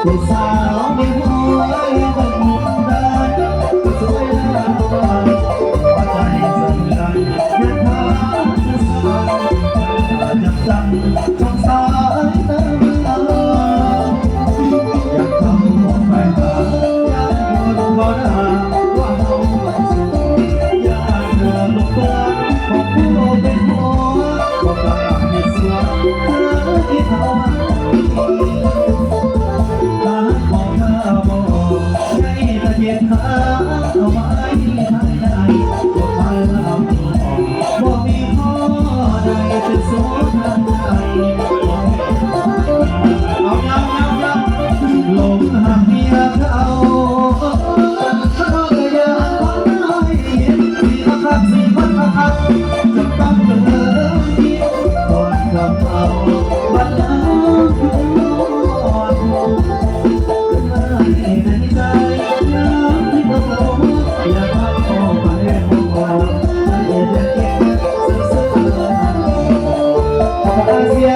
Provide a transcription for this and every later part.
ຜູ້ສາວມີຫົວໃຈເບິ່ງໄດ້ ສວຍງາມ ຫົວໃຈສັ່ນໄດ້ ເຮັດໃຫ້ສາຍ ຈັບຈັນ ສອງສາຍຕາ ຢາກເຂົ້າໄປຫາ ຢາກຢູ່ຕໍ່ໜ້າ ວ່າເຮົາ ເອົາ ຍາວໆໆ ລົມຫາກເມຍເກົ່າ ເຮົາກໍຢາກໄດ້ ຊິມາຄັກ ຊິມາຄັກ ຈະຕ້ອງເດີນ ກ່ອນຄຳເອົາ ບັດນາງຄືນອນ ໃນໃຈ ຍາມທີ່ເຂົາ ຢາກເຂົ້າໄປຮອດ ໃນເອເຊຍ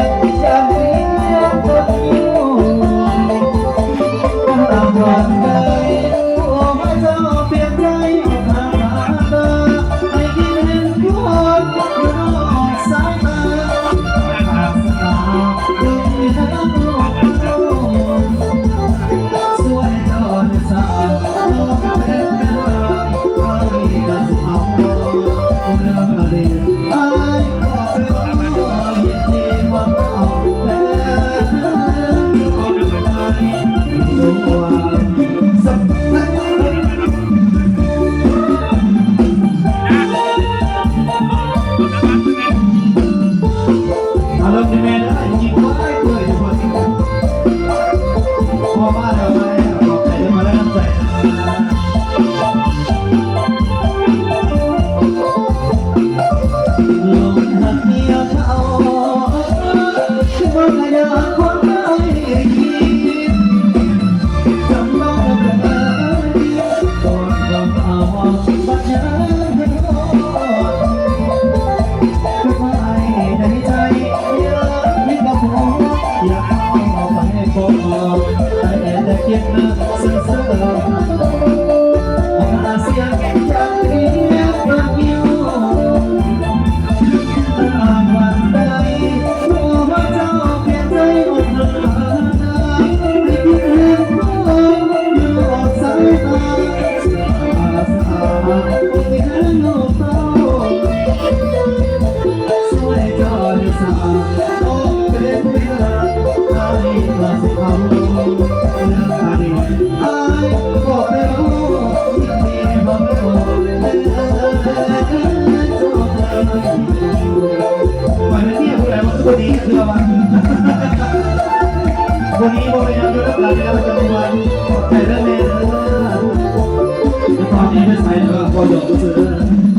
ອາລົມໃນແມ່ເດີ ຍິງໄວ້ເປີດຢູ່ພຸ້ນ ພໍມາແລ້ວ ມາແລ້ວ ຂອບໃຈເດີ ມາແລ້ວ ນ້ຳໃຈ. ບັດນີ້ຜູ້ໃດວ່າຄືບໍ່ດີເທື່ອວ່າ ບໍ່ດີບໍ່ເປັນຫຍັງ ຢູ່ນຳກັນແລ້ວຈະບໍ່ວ່າ ຂອບໃຈເດີແມ່ເດີ ຕອນນີ້ໄປໃສເດີ ບໍ່ຢອກຊື່ເດີ.